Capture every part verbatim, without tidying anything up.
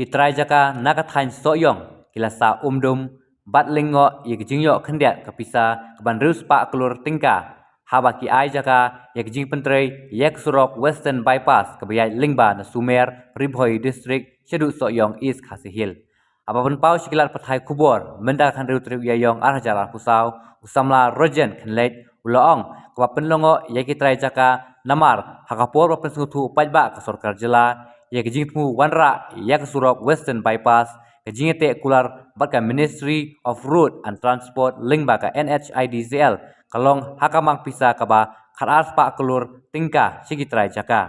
Ki trai jaka na ka thaiñ Sohiong ki la sah umdum bad lyngngoh ïa ka jingïoh khyndiat ka pisa ka ban riewspah klur tyngka, haba ki ai jaka ïa ka jingpyntrei ïa ka surok Western Bypass kaba ïaid lyngba na Sumer, Ri Bhoi District, shaduh Sohiong, East Khasi Hills. Haba pynpaw sha ki lad pathai khubor mynta ka khathynriew tarik u Ïaïong ar hajar arphew saw, u samla Rojen Khyllait u la ong kaba pynlyngngoh ïa ki trai jaka namar ha ka por ba pynsngewthuh paidbah ka sorkar jylla ïa ka jingthmu wanrah ïa ka surok Western Bypass, ka jingïateh kular bad ka Ministry of Road and Transport lyngba ka N H I D C L ka long ha ka mang pisa kaba khatar spah klur tyngka sha ki trai jaka.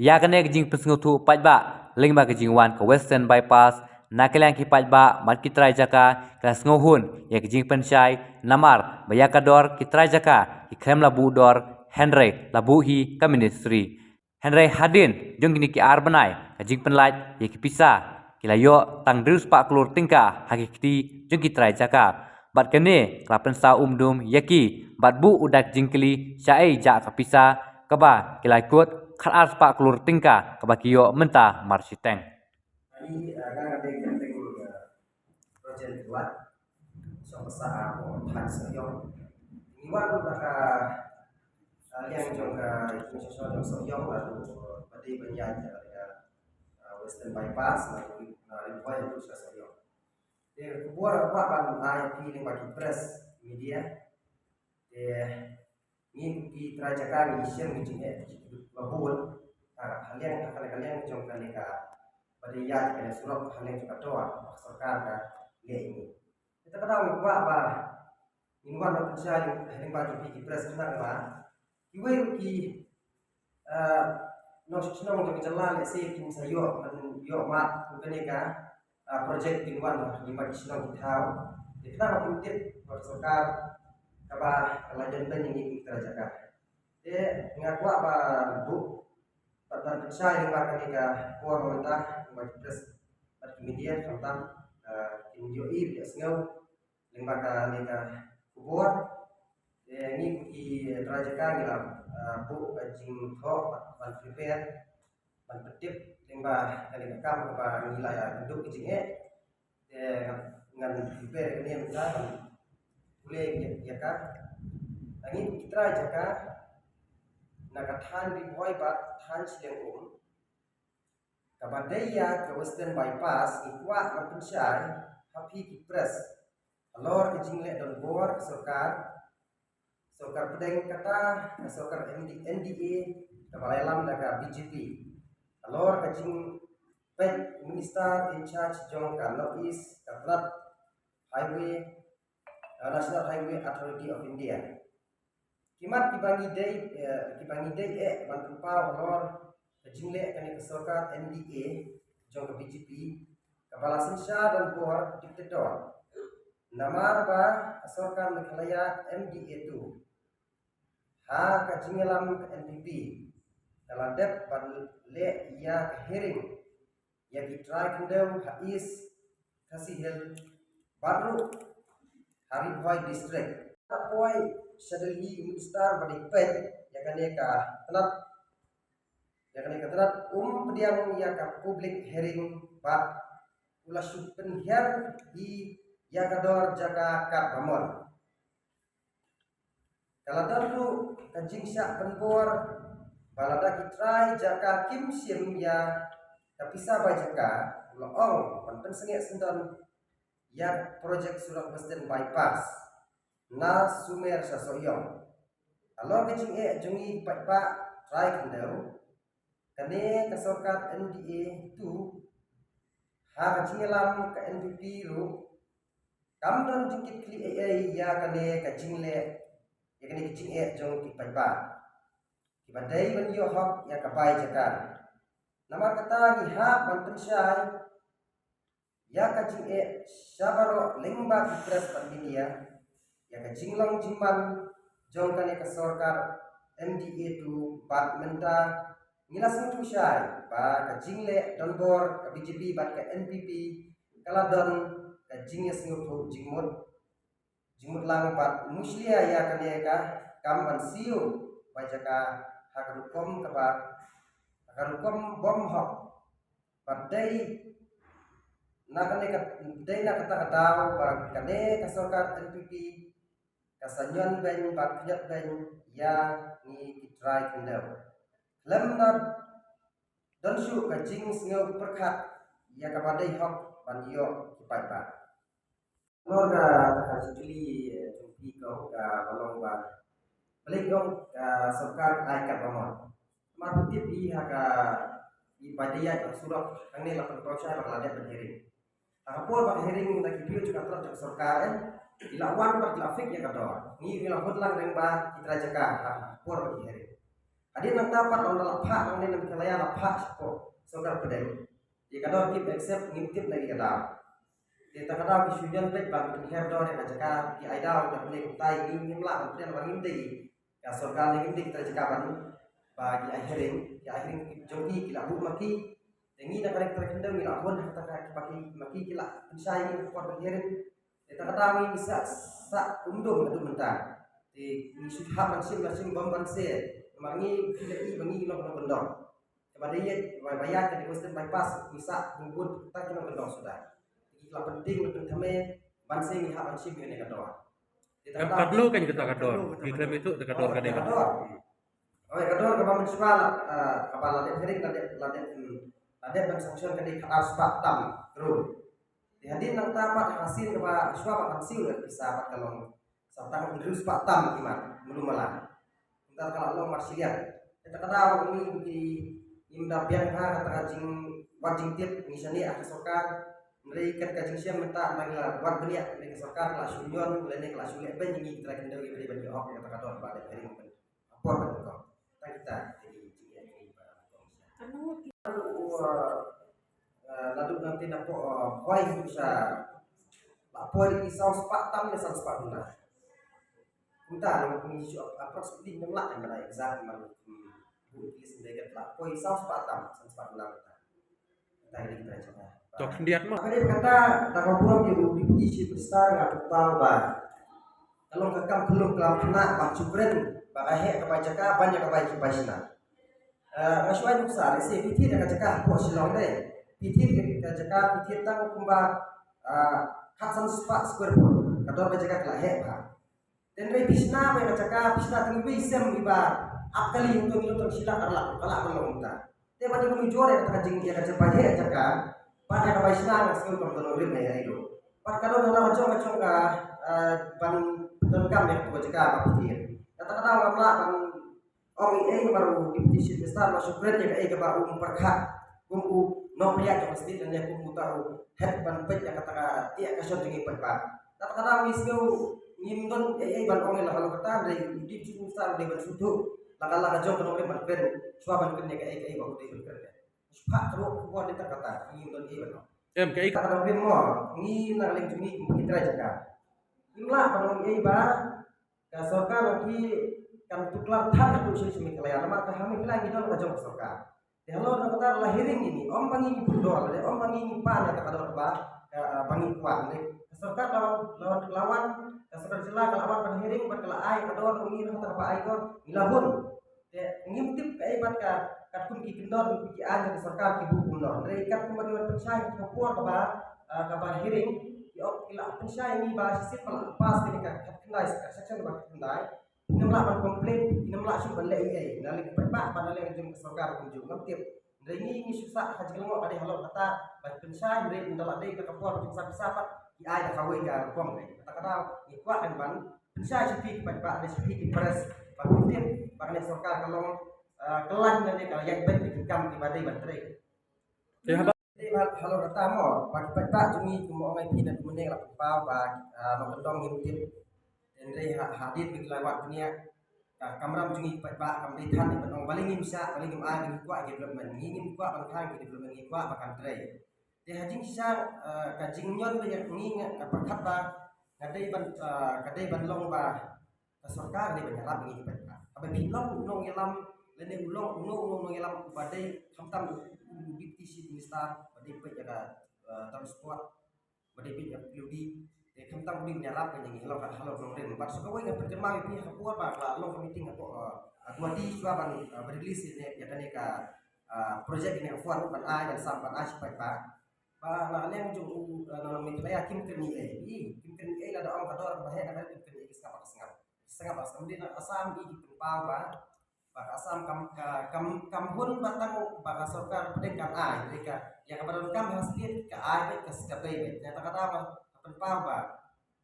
Ïa kane ka jingpynsngewthuh paidbah lyngba ka jingwan ka Western Bypass, na ka liang ki paidbah bad ki trai jaka ki la sngewhun ïa ka jingpynshai namar ba ïa ka dor ki trai jaka ki khlem la buh dor, hynrei la buh hi ka ministry. Hynrei hadien jong kine ki ar bnai ka jingpynlait ïa ki pisa ki la ïoh tang riewspah klur tyngka ha ki kti jong ki trai jaka. Bad kane ka la pynsah umdum ïa ki bad buh u dak jingkylli shaei jah ka pisa kaba ki la kut khatar spah klur tyngka kaba ki ïoh mynta marshiteng. Ani, ah, nga nga dei ka teng, ah, Rojen Khyllait, song pasa ko thaiñ Sohiong. Ngi wan na ka, ah, liang jong ka, jong Sohiong, jong Sohiong la tu, ba dei ban ïaid ka, ah, Western Bypass, na, na Ri Bhoi tu sha Sohiong. Te ka khubor ka kwah ban ai phi lyngba ki press media. Te ngi ki trai jaka ngi shem ki jingeh ba bun. Ha, ha liang, ha ka liang jong kane ka ba dei ïaid kane surok, ha liang jong ka dor ba sorkar ka leh ïa ngi. Te ka daw ngi kwah ba ngin wan ban pynshai ha lyngba jong phi ki press khnang ba kiwei ruh ki, eh, nongshong shnong jong ka jylla lehse kin sa ïoh ban ïoh mad kum kane ka, eh, project kin wan ha lyngba ki shnong ki thaw. Te khnang ba kin tip ba ka sorkar kaba ka la jan beiñ ïa ngi ki trai jaka. Te nga kwah ba buh bad ban pynshai lyngba kane ka por ba mynta lyngba ki press bad ki media khamtam, eh, kin ïohi ïohsngew lyngba kane ka khubor. Te ngi kum ki trai jaka ngi la, ah, buh ka jingthoh ban prepare ban pyntip lyngba kane ka kam kaba ngi la ïakynduh ka jingeh. Te ngan, ngan prepare kane mynta ban pule ïa, ïa ka. Ngi kum ki trai jaka na ka thaiñ Ri Bhoi bad thaiñ Shillong Um. Kaba dei ïa ka Western Bypass ngi kwah ban pynshai ha phi ki press halor ka jingleh donbor ka sorkar, sorkar pdeng kata ka sorkar N D, N D A kaba la ïalam da ka B J P. Halor ka jingpeit u Minister in charge jong ka North East ka tnat Highway, uh, National Highway Authority of India. Ki mat kiba ngi dei, eh, kiba ngi dei eh ban pynpaw halor ka jingleh kane ka sorkar N D A jong ka B J P kaba la synshar donbor dictator. Namar ba ka sorkar Meghalaya M D A two ha ka jingïalam ka N P P ka la dep ban leh ïa ka hearing ïa ki trai khyndew ha East Khasi Hills bad ruh ha Ri Bhoi District. Ka poi sha Delhi u Minister ba dei peit ïa kane ka tnat, ïa kane ka tnat, um pdiang ïa ka public hearing bad u la shu pynhiar hi ïa ka dor jaka katba mon. Ka la don ruh ka jingshah pynbor ba lada ki trai jaka kim shim ïa ka pisa bai jaka, u la ong ban pynsangeh syndon ïa projek surok Western Bypass na Sumer sha Sohiong. Halor ka jingeh jong ngi paidbah trai khyndew, kane ka sorkar N D A two ha ka jingïalam ka N P P ruh kam don jingkitkhlieh ei ei ïa kane ka jingleh, ïa kane ka jingeh jong ki paidbah kiba dei ban ïoh hok ïa ka bai jaka. Namar kata ngi hap ban pynshai ïa ka jingeh sha baroh lyngba ki press bad media ïa ka jinglong jingman jong kane ka sorkar M D A two bad mynta ngi la sngewthuh shai ba ka jingleh donbor ka B J P bad ka N P P ka la don ka jingïasngewthuh jingmut, jingmut lang bad mushlia ïa kane ka kam ban siew bai jaka ha ka rukom kaba, ha ka rukom bym hok. Bad dei Na kane ka dei na kata ka daw ba kane ka sorkar N P P ka sa ñion beiñ bad kñiot beiñ ïa ngi ki trai khyndew. Lem na don shuh ka jingsngew pyrkhat ïa kaba dei hok ban ïoh ki paidbah. Nor ka ka jingkylli jong phi ka ka ba long ba balei ka sorkar ai kat ba mon. Mar phi tip i ha ka i ba dei ïa ka surok hangne la pynpaw shai ba la dep ban hearing. Ha ka por ba ka hearing na ki briew jong ka tnat jong ka sorkar eh i la wan ba ki la fix ïa ka dor. Ngi ngi la hut lang dang ba ki trai jaka ha ka por ba ki hearing. Hadien nangta pat nang la phah nang ne nang ka la ïa la phah shapoh sorkar pdeng. Ïa ka dor kim accept ngim tip na ki ka daw. Te ta ka daw ki shu ñion beit ba ki her dor ïa ka jaka ki ai daw da pdeng kumta ngi ngim lah ban pdeng ba ngim dei. Ka sorkar ne ngim dei kita jaka ban ba ki ai hearing, ki ai hearing ki jong ki ki la buh ma ki. Te ngi na ka rek trek ngi la hon ha kata ka ki ma ki ma ki ki la pynshai ngi ka por ba ki hearing. Te ta ka daw ngi sa sa um dum ka dum mynta. Te ngi shu hap ban shim la shim bom ban se. Namar ngi ki la i ba ngi long long bendong. Kaba dei ïa ba ba ïa ka di Western Bypass ngi sa bun bun ta ki long bendong suda. Ki la penting la pynthame ban se ngi hap ban shim ïa ne ka dor. Em, katno kan kata ka dor? Ki khlem itu ta ka dor ka dei ka dor. Oh, ka dor kaba mynshwa la, eh, kaba la dep hearing la dep, la dep, hmm, la dep ban sanction ka dei khatar spah tam crore. Te hadien nangta pat ha ka sien kaba shwa ba kan siew la pisa pat ka long sa tang hynriew spah tam ki mat mulu mala. Nangta ka la long mar shiliang. Te ta ka daw ngi ki im da biang ha kata ka jing wat jingtip ngi shane ha ka sorkar. Hynrei kat ka jingshem mynta ba ngi la wat bniah ngi ka sorkar ka la shu ñion lane ka la shu leh beiñ ngi trai khyndew ngi bri ban ïoh hok ïa kata ka dor ba dep hearing ban apor ban ko. Ta kita jadi jingïa ngi ba ko. Naduh nanti napoh poi bisa la poi di saw spah tam ne saw spah dollar. Mynta ngi shu approximately ngim lah ban exact mar bu list ngi kat la poi saw spah tam saw spah dollar. Mynta ngi dei ban jaka. To khyndiat mo. Apa dia kata ta ka burom ïa u Deputy Chief Minister nga pynpaw ba ka long ka kam khlem klam khynnah ba shu kren ba ka heh ka bai jaka ban ïa ka bai ki bai shna. Eh, nga shu ai nuksa lehse phi thied ka jaka hapoh Shillong de. Phi thied ka jaka phi thied tang kumba, eh, khatsan spah square foot. Ka dor ba jaka ka la heh bha. Te hynrei phi shna ba ka jaka phi shna tang iwei sem iba ap kali hangto ngi long tang shi lak ar lak ka lak ka long ta. Te ba ngi jor ïa ka jing ïa ka jaka ïa ka jaka ba ïa ka bai shna nga sngew kam don rim ïa ïa. Ba ka don na ka jong ka jong ka, eh, ban don kam ïa ka jaka ba phi thied. Kata kata ngam lah ban ong ei ei namar u Deputy Chief Minister ma shu kren ïa kaei kaba um pyrkhat kum u nongpynïaid jong ka state lane kum uta u head ban peit ïa kata ka ïa ka shon jong ngi paidbah. Kata ka dang ngi sngew ngim don ei ei ban ong ïa la ka long kata hynrei u Deputy Chief Minister u dei ban shu thuh la ka la ka jong ka nongrim ban kren shuwa ban kren ïa kaei kaei ba u dei ban kren. Shu phah ka ruh khubor dei ta kata ngim don ei ei ban ong. Em kaei ka nongrim mo ngi na ka liang jong ngi kum ki trai jaka. Ngim lah ban ong ei ei ba ka sorkar ki kan tuklar than ka tu shi shi Meghalaya namar ka ha Meghalaya ngi don ka jong ka sorkar. Te halor na kata la hearing ini om ba ngi ngi pur dor le om ba ngi ngi pan ka dor ba ka, ah, ba ngi kwah le ka sorkar lawan lawan lawan ka sorkar jylla ka lawan ban hearing ba ka la ai ka dor ngi na kata ba ai dor ngi la hun. Te ngim tip kaei bad ka katkum ki kyndon ki ai ka sorkar ki buh kumno. Hynrei katkum ba ki wan pynshai ka por kaba, ah, kaba hearing ki ong ki la pynshai ngi ba shisien ba la pass kane ka khatkhyndai ka section ba khatkhyndai. Ngim lah ban complain ngim lah shu ban leh ei ei na leng paidbah ban leh jong ka sorkar kumjuh ngam tip. Hynrei ngi ngi shu sah ka jingkynnoh ka dei halor kata ba pynshai hynrei ynda la dei ka por pynshai pynshai pat ki ai da kawei ka rukom dei. Kata ka daw ngi kwah kan ban pynshai sha phi ki paidbah ne sha phi ki press ba phi tip ba kane sorkar ka long, eh, ka lain ne ka ïaid beit ki kam kiba dei ban trei. Te haba dei ba halor kata mo ba ki paidbah jong ngi kumba ong ai phi na kumne la pynpaw ba, eh, nongkyndong ngim tip. Hynrei ha hadien ba ki la wad bniah ka kamram jong ngi ki paidbah kam dei than ban ong balei ngim shah balei ngim ai ba ngi kwah development ngi ngim kwah ban than ki development ngi kwah ba kan trei. Te ha jingshisha, eh, ka jingñion ba ïa ngi nga pyrkhat ba ka dei ban, eh, ka dei ban long ba ka sorkar dei ban ïarap ïa ngi pat. Haba phi long u nongïalam lane u long uno uno u nongïalam uba dei khamtam u, u deputy chief minister ba dei peit ïa ka, eh, transport ba dei peit ïa ka P W D. Te khamtam u dei ban ïarap ïa ngi halor halor nongrim. Bad sa kawei nga pynkynmaw ïa phi ha ka por ba ka long ka meeting hapoh, eh, Guwahati shuwa ban, eh, ban release ïa kane ka, eh, project ïa kane ka fund ban ai ban sam ban ai sha paidbah. Ba na liang jong u, eh, na Meghalaya kim kren ei ei. Kim kren ei ei, lada ong ka dor ba heh na ka kim kren ei ei, sngap ba sngap. Sngap ba sngap. Dei na Assam i ki pynpaw ba, ba ka Assam kam, ka, kam, kam hun ba tang ba ka sorkar pdeng kan ai. Dei ka, ïa kaba donkam ha state ka ai beit, ka state ka bei beit. Ïa kata ka daw ba ka pynpaw ba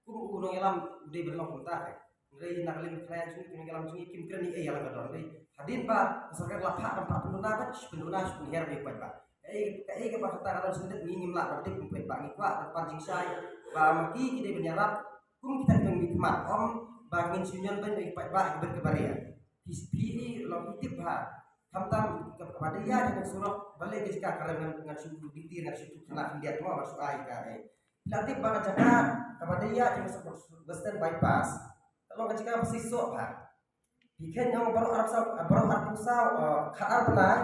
kum u nongïalam u dei ban long kumta. Hynrei na ka liang ka jong ki nongïalam jong ngi kim kren ei ei ïa la ka dor. Hynrei hadien ba ka sorkar la phah, kam phah pynduna beit, pynduna, pynher beit beit ba. Kaei, kaei kaba kata ka don shisien ngi ngim lah ban tip, kum paidbah ngi kwah ban pan jingshai ba ma ki ki dei ban ïarap kum kita ki nongmihkhmat, ym ba ngin shu ñion beiñ ïa ki paidbah ha ka bynta ka baria. Phi, phi long phi tip ha. Khamtam kaba dei ïa ka surok balei ka jaka ka rem, ngan shu dei, ngan shu tuh khynnah khyndiat mo, ngan shu ai ka ei. La tip ba ka jaka kaba dei ïa jong ka Western Bypass ka long ka jaka ba shisha bha. Phi kheiñ ong baroh arphew saw, baroh arphew saw, eh, khatar bnai.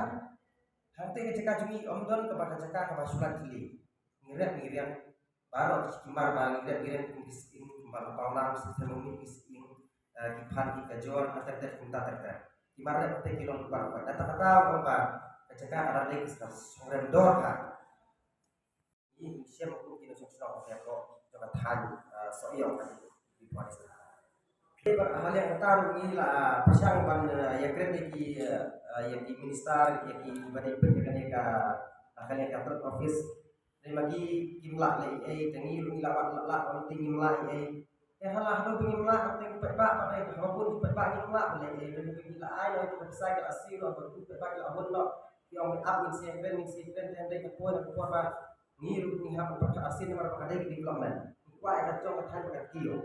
Hangtei ka jaka jong ngi ym don kaba ka jaka kaba shu lait khlieh. Ngi rep ngi riang baroh ki mar ba ngi rep ngi riang kum ki sying, kum ba ka Pawnam, ki Thermomix, ki sying, eh, ki phan, ki kajor, ka ter ter, kumta ter ter. Ki mar rep te ki long baroh ba. Da kata ka daw ba ka jaka ka la dei ka shnong rem dor ha. Ngi shem kum ki nongshong shnong ka shnong ka thaiñ, eh, Sohiong ka dei. Te ba ha liang kata ruh ngi la, ah, pyrshang ban, eh, ïakren ïa ki, eh, ïa ki minister, ïa ki ba dei peit ïa kane ka, ah, kane ka trade office. Te ma ki kim lah leh ei ei, te ngi ruh ngi la wad lah lah, ym te ngim lah ei ei. Te ha la haduh ba ngim lah, te ki paidbah, ba dei haba bun ki paidbah ngim lah leh ei ei, te ngi la ai noh ïa ka pisa, ki la siew noh, ba ki paidbah ki la bun noh. Ki ong ap, ngin sa ïakren, ngin sa ïakren, te hynrei ka por, ka por ba ngi ruh ngi hap ban pyrkhat arsien namar ba ka dei ka development. Ngi kwah ïa ka jong ka thaiñ ba kan kiew.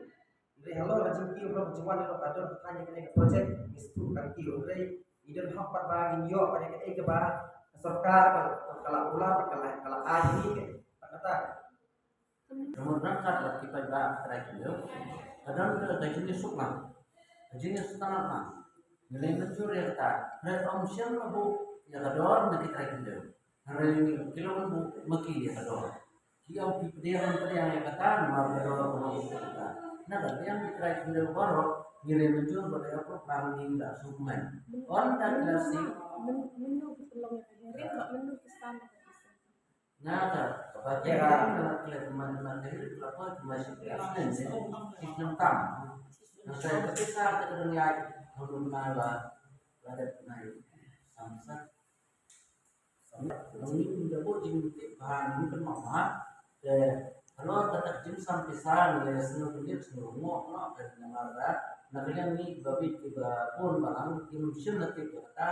Hynrei halor ka jingkiew, halor ka jingwan, halor ka don ka thaiñ ïa kane ka project, ngi sngewthuh kan kiew. Hynrei ngi don hok pat ba ngin ïoh pat ïa kaei kaba ka sorkar ka, ka la kular, ka la, ka la ai ha ngi, ka, kata. Namar ryngkat bad ki paidbah ki trai khyndew, ka don ka, ka jingïasuk lang, ka jingïasuk lang. Ngi leh mynjur ïa kata. Hynrei ym shym la buh ïa ka dor na ki trai khyndew. Hynrei ki la buh ma ki ïa ka dor. Ki ong ki pdiang, pdiang ïa kata namar ka dor ka long ïa kata. Na ka liang ki trai khyndew baroh ngi leh mynjur ba ka ïa ka pang ngi la suk men. Ynda ki la sik. Mynno ki pynlong ïa ka hearing, ba mynno ki san ïa ka pisa. Na ka, kaba kira na ka leh man, man ka hearing, kaba kira man shi kira snem, shi snem tam. Na ka, ka pisa ka dang ïaid, ka dang ïaid ba, ba dep na ïa sam pisa. Ngi da bud jingtip ba ngi pynmong ha. Te halor kata ka jingsam pisa ngi la sngewthuh, sngewthuh, te namar ba na ka liang ngi ba bit kiba bun balang kim shym la tip kata.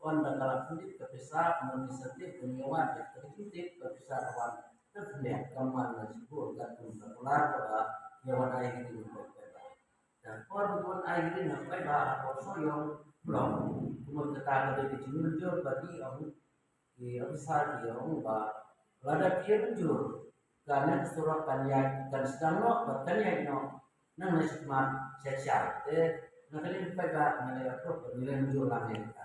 Ynda ka la kyntip ka pisa, kumno ngi sa tip, ngi wan ka jingtip ka pisa ka wan. Te khyndiat kam wan na shibun, kat kum ka kular kaba ïa wan ai hearing. Te por ba wan ai hearing na paidbah ha Sohiong Block, kumno kata ka dei ka jingmynjur ba ki ong, ki officer ki ong ba lada ki ïa mynjur, kane ka surok kan ïaid, kan sdang noh bad kan ïaid noh nangne shakhmat sha sha. Te na ka liang paidbah ngi la ïathuh ba ngi la mynjur lang ïa kata.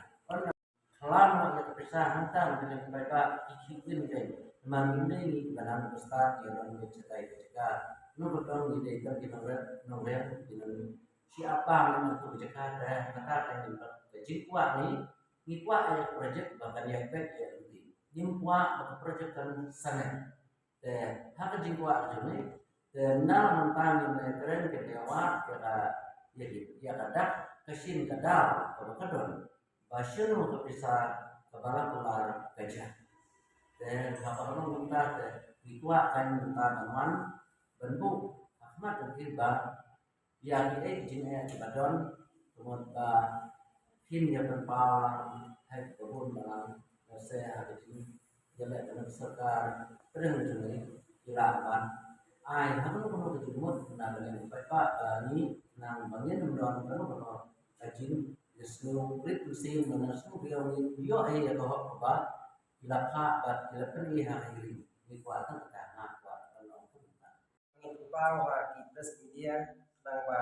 Khlem noh ïa ka pisa hangta na ka liang paidbah ki khih kin kein. Namar ngim dei ngi kiba nang ba stad ïa ban leit shatai ka jaka. Ngi ba tang ngi dei tang ki nongrep nongrem, ki nong shi apang na tu ka jaka. Te kata ka dei ka jingkwah ngi, ngi kwah ïa ka projek ba kan ïa peit ïa ka. Ngim kwah ba ka projek kan sangeh. Te ha ka jingkwah jong ngi, te na mynta ngin ïa kren, ngin ïa wad ïa ka, ïa ka, ïa ka dak ka shin ka daw kaba ka don, ba shano ka pisa kaba la kular ka jia. Te haba ka long kumta te ngi kwah kan mynta ban wan ban buh ha khmat jong ki ba ïa kiei ki jingeh kiba don, ka mut ba kin ïa pynpaw lang ha kiba bun balang, lehse ha ka jingïaleh ka sorkar, pdeng jong ngi ki lah ban ai ha kano kano ka jingmut na ka liang paidbah, ba ngi nang ba ngin ym don kano kano ka jingïasngew rit mynsiem, ba nang shu ïoh, ngin ïoh ïa ka hok kaba ki la phah bad ki la pyni ha ka hearing. Ngi kwah tang kata, nga kwah tang long kumta. Ngi pynpaw ha ki press media khnang ba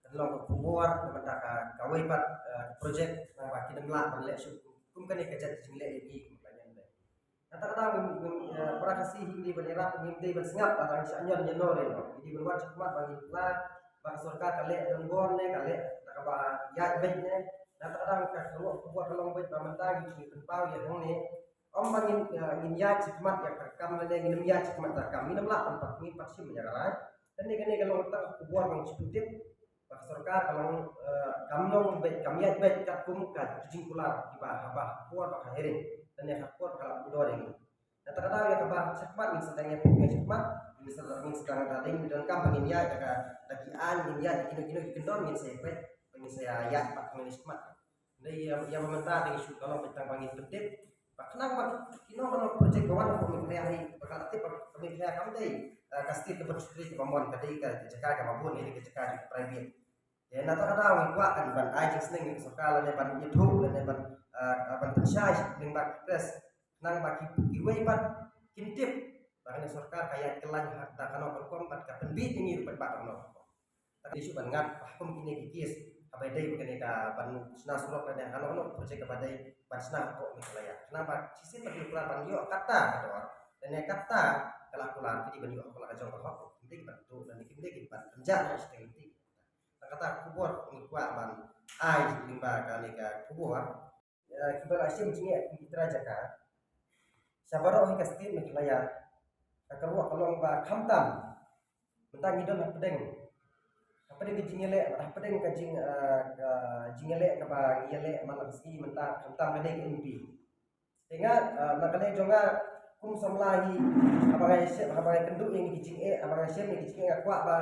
kan long ka khubor na bynta ka, kawei pat, eh, ka project, khnang ba kin ym lah ban leh shuh kum kane ka jait jingleh ïa ki kum ka niam leh. Kata ka daw ngim, ngim, eh, para Khasi hi ngi dei ban ïarap, ngim dei ban sngap, lada ngi shah ñion ñion re noh. Ngi dei ban wad shakhmat ba ngi la, ba ka sorkar ka leh donbor ne, ka leh da kaba ïaid beit ne. Kata ka daw ka khubor, khubor ka long beit ba mynta ngi, ngi pynpaw ïa hangne. Ym ba ngin, eh, ngin ïaid shakhmat ïa ka kam lane ngin ym ïaid shakhmat ïa ka kam, ngin ym lah ban pat, ngin pat shim ïa ka rai. Kane, kane ka long tang ka khubor ba ngi shu pyntip ba ka sorkar ka long, eh, kam long beit, kam ïaid beit katkum ka jingkular kiba haba ha por ba ka hearing lane ha por ba ka la pyndonkam ïa ngi. Nangta ka daw ïa kaba shakhmat ngin sa dang ïa pyndonkam shakhmat, ngin sa, ngin sa dang, dang, dang donkam ba ngin ïaid ïa ka, da ki aiñ ngin ïaid ïa kino kino ki kyndon ngin sa ïa peit, ngin sa ïa ïaid pat ha kane ka shakhmat. Dei ïa, ïa ba mynta dei shu ka long beit tang ba ngin pyntip. Ba khnang ba kino kino project ba wan ha Meghalaya hi ba ka la tip ba Meghalaya kam dei, eh, ka state kaba state kaba mon, ka dei ka jaka kaba bun, ka dei ka jaka private. Te nangta ka daw ngi kwah kan ban ai jingsneng ïa ka sorkar lane ban ïathuh lane ban, eh, ban pynshai lyngba ki press. Khnang ba ki, kiwei pat kin tip ba kane sorkar ka ïaid kyllaiñ ha da kano ka rukom bad ka pynbiej ïa ngi ruh pat ba da kano ka rukom. Te shu ban ngat ba ha kum kine ki case haba dei ba kane ka ban shna surok lane kano kano project kaba dei ban shna hapoh Meghalaya. Khnang ba shisien ba ki kular ban ïoh kata ka dor lane kata ka la kular, ki dei ban ïoh ha ka la ka jong ka hok, kim dei ban tuh lane kim dei ban pynjah na shisien ki. Kata ka khubor ngi kwah ban ai lyngba kane ka khubor. Eh, kiba la shim jingeh kum ki trai jaka sha baroh hi ka state Meghalaya, ka kyrwoh ka long ba khamtam mynta ngi don hapdeng, hapdeng ka jingïaleh, hapdeng ka jing, eh, ka jingïaleh kaba ngi ïaleh man la ka sngi mynta, khamtam ka dei ka M P. Te nga, eh, na ka liang jong nga kum samla hi, haba nga ïashem, haba nga ïakynduh ïa ngi ki jingeh, haba nga ïashem ïa ngi ki jingeh, nga kwah ba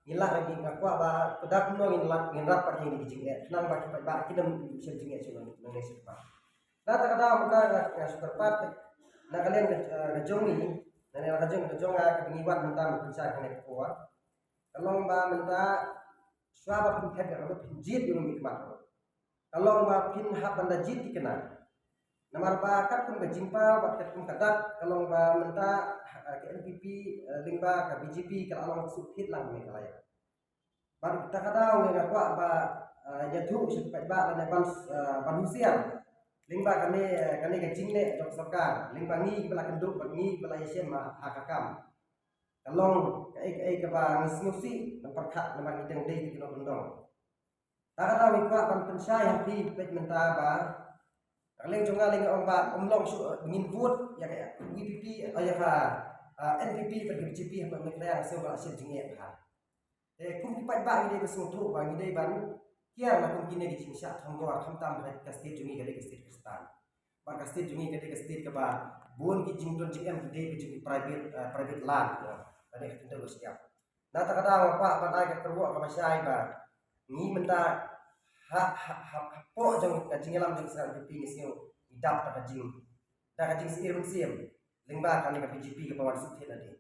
ngi lah ïa ngi, nga kwah ba ka dak kumno ngin lah, ngin rap pat ïa ngi ki jingeh. Khnang ba ki paidbah kin ym shem jingeh shuh na ngi shuh pat. Nangta ka daw mynta nga, nga shu kyrpad na ka liang ka, eh, ka jong ngi, na ka liang ka jong, ka jong nga, kaba ngi wan mynta ban pynshai kane ka por. Ka long ba mynta shuwa ba phin thep ïa ka, ba phin jied ïa u nongmihkhmat ruh, ka long ba phin hap ban da jied thikna. Namar ba katkum ka jingpaw bad katkum ka dak ka long ba mynta, eh, ka N P P, eh, lyngba ka B J P ka la long suk thit lang ha Meghalaya. Bad kata ka daw ngi nga kwah ba, eh, ïathuh sha ki paidbah lane ban, eh, ban husiar lyngba kane, eh, kane ka jingleh jong ka sorkar lyngba ngi kiba la kynduh bad ngi kiba la ïashem ha, ha ka kam. Ka long kaei kaei kaba ngi sngewsih ban pyrkhat namar ngi dang dei ki nongkyndong. Ta ka daw ngi kwah ban pynshai ha phi peit mynta ba ka liang jong nga lei nga ong ba ym long shuh, eh, ngin vote ïa ka V P P, eh, ïa ka, eh, N P P bad ka B J P ha Meghalaya, sngewbha shem jingeh bha. Te kum ki paidbah ngi dei ban sngewthuh ba ngi dei ban kiar na kum kine ki jingshah thongbor, khamtam ba ka state jong ngi ka dei ka state Khristan. Ba ka state jong ngi ka dei ka state kaba bun ki jingdon jingem ki dei ka jong ki private, eh, private land, eh, ka dei ka tender ba shyiap. Nangta ka daw nga kwah ban ai ka kyrwoh kaba shai ba ngi mynta ha, ha, ha, hapoh jong ka jingïalam jong ka sorkar B J P ngi sngew ngi dap da ka jing, da ka jingsyier mynsiem lyngba kane ka B J P kaba wan suk thit lade.